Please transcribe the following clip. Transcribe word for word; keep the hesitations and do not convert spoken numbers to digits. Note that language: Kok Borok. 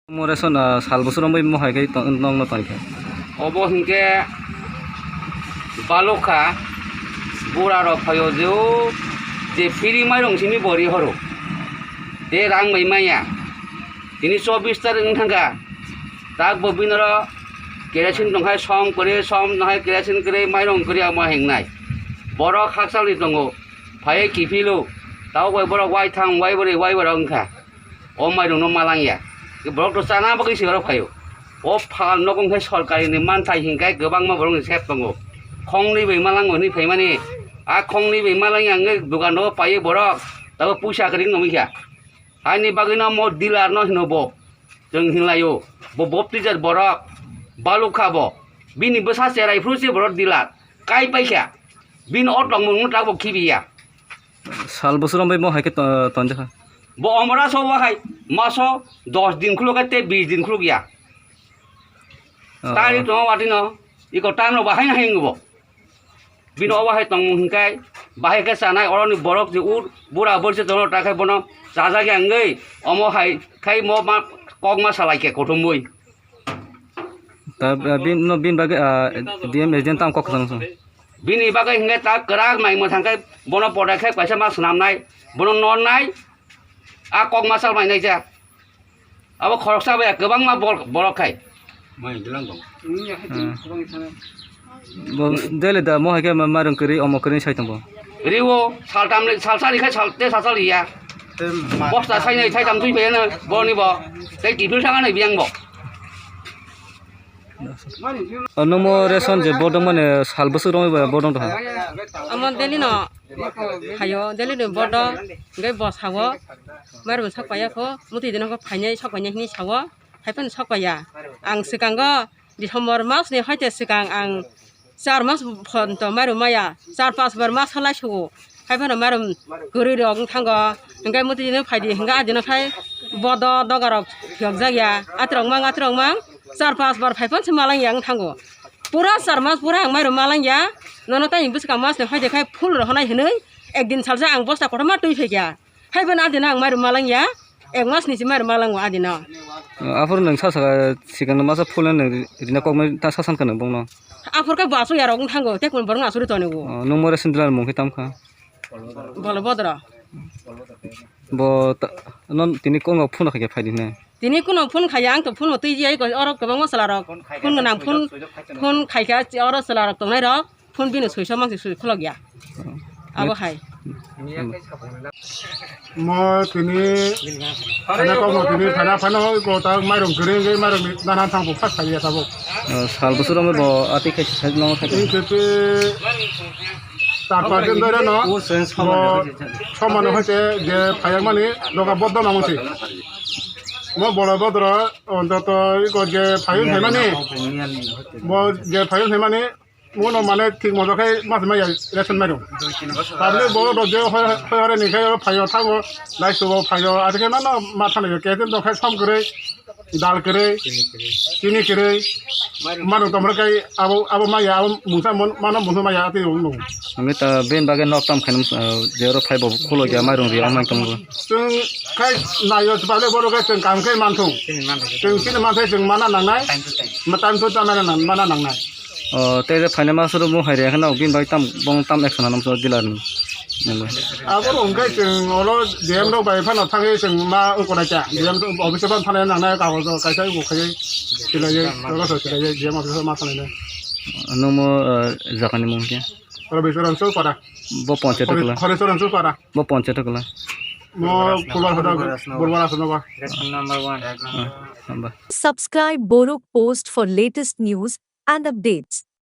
Mo ration, ah, sal bosor wngwi mo hai khe tong-, nokno tongkha. Obo hinkhe balokha bura rok phaio je o je free mairung simi bori horo. Te rang bai maya. Tini chobbish tarik wng thangkha. Tak bo binoro kerosene tongkhai som kwrwi, som tongkhai kerosene kwrwi, mairung kwrwi amo hingnai. Borok hakchalni tongo. Phaiwi kiphilo. Tabuk bai borok waitham, waibrwi, waibrok wngkha. O mairungno malangya. Borok to chana bagwi se oro phaio. O pha nogo wngkhe sorkarini manthai hinkhai kwbangma borokni sep tongo. Khongni bai malango hinwi phaimani. A khongni bai malangya wngwi dogano paiwi borok. Tabuk puisa kwrwi wngwi kha. Haini bagwino mo dealer no hino bo. Chwng hinlaio. Bo baptizer borok. Balukha bo. Bini bwsa cherai phuru se borok dealer. Kai paikha. Bini o tongmung no tabuk khibiya. Sal bosor wngwi mo hai khe to-, tonjakha. Bo omora so bo hai maso dos din khuluk te bis din khuluk ya. Oh. Tari tongo watino. Iko tam no bahai na hingo bo. Bini obo hai tongmung hinkai bahai khe chanai oroni borok je ur bura borse tongo ta khai bono chajak ya wngwi omo hai khai mo ma kok ma salai khe kothomwi. Ta, ah, bin, no, bin bagwi, ah, D M agent tam kok kwchang song. Bini bagwi hingai ta kwrak mai mwthang khai bono podai khai kaisa ma swnamnai, bono nornai, a kok ma salmai nai ja. Abo khoroksa bai kwbangma bol-, borok khai. Mai dilang dong. Hmm. Bo daily da mo hai khe ma-, mairung kwrwi, omo kwrwi sai tongo. Riwo, saltam le, salsa rikha, sal, te salsa liya. Bosta sai nai, sai tam tui bayana, boni bo. Tei tifil thanga nai biyang bo. O, nwng mo ration je bodong mane sal bwswk romwi ba bodong tongha. Omo daily no phaio, daily no bodong, hwnkhe bo sao, mairum sak paiya kho, mwtwi dino kho phainai, sok painai hinwi sao, haiphano sok paiya. Ang swkango December mas ni hoite swkang ang char mas phonto mairum maya, char pas bar mas halai sugo. Haiphano mairum kwrwi rok wng thango. Hwnkhe mwtwi dino phaidi hwnkhe adino khai bodo doga rok phiyok jak ya. Atirok mang, atirok mang. Char pas bar phai phano se malang ya wng thango. Pura char mas pura ang mairum malang ya. Nono tei bwskang mas ni hoide khai full rohonai hinwi ekdin salsa ang bosta kotorma twi phaikha. Haiphano adino ang mairum malang ya. Ek mas ni se mairum malango adino. Aphuru nwng sa saka sikang masa full nwng rina kokmai ta sa san kha nwng bongno. Aphuru khe bo asuk ya rok wng thango. Tei kun borok asuri tonigo. Nwng more sindila mung khe tam kha. Bolo bodro. Bo ta-, non tini kongo phone khaikhe phaidi hinai. Tini kuno phone khaiya, ang to phone mo twi jiyai, oro kwbangma chwla rok phone gwnang, phone, phone khaikha, oro chwla rok tongnai rok phone bini soiso mangsi soi khulok ya. Abo hai. Mo tini phaina kokno tini phaina phano kota mairum kwrwi wngwi mairum nana thangbo phas khaiya tabuk. Sal bwswk romwi bo atwi khai khai no khai. Tei khe tei char pas din dhore no bo somano hoite je phayakmani doga boddo namo se. Mo bolo bodro ontoto iko je phayung phaimani, bo je phayung phaimani, mono mane thik moto khai mas maya ration mairum. Public bo do je hoi hoi hore ni khai phayo thango, lai sugo phayo, ati khai mano ma thana yo, ketin do khai som kwrwi. Dal kwrwi, chini kwrwi, mano tomra kai abo, abo maya, abo mungsa mon-, mano mungsa maya ati rung nung. Ami ta ben bagwi nok tam khainam, ah, je oro phai bo khulo ya mairung ri amai tong bo. Chwng khai nayo sibale boro khai chwng kam khai manthung. Chwng chini manthai chwng mana nangnai. Ma time to time mana nang-, mana nangnai. O, tei je phaina ma suru mo hai re khna bin bai tam bong tam action anam so dealer ni. Abo rong khai chwng olo D M rok bai phano thangwi chwng ma ungkona cha. D M office o phano thangna nangnai kagoj kaisa ungkha khai silaiwi, oro so silaiwi D M office o ma thangna. Nwng mo, eh, jaga ni mung khe? Rabicharan Chowpara. Bo panchayat Khori-, kla? Khoricharan Chowpara. Bo panchayat kla? Mo Purbar Hoda, Purbar Asanogo. Ration number one. Ah, hamba. Subscribe Borok Post for latest news and updates.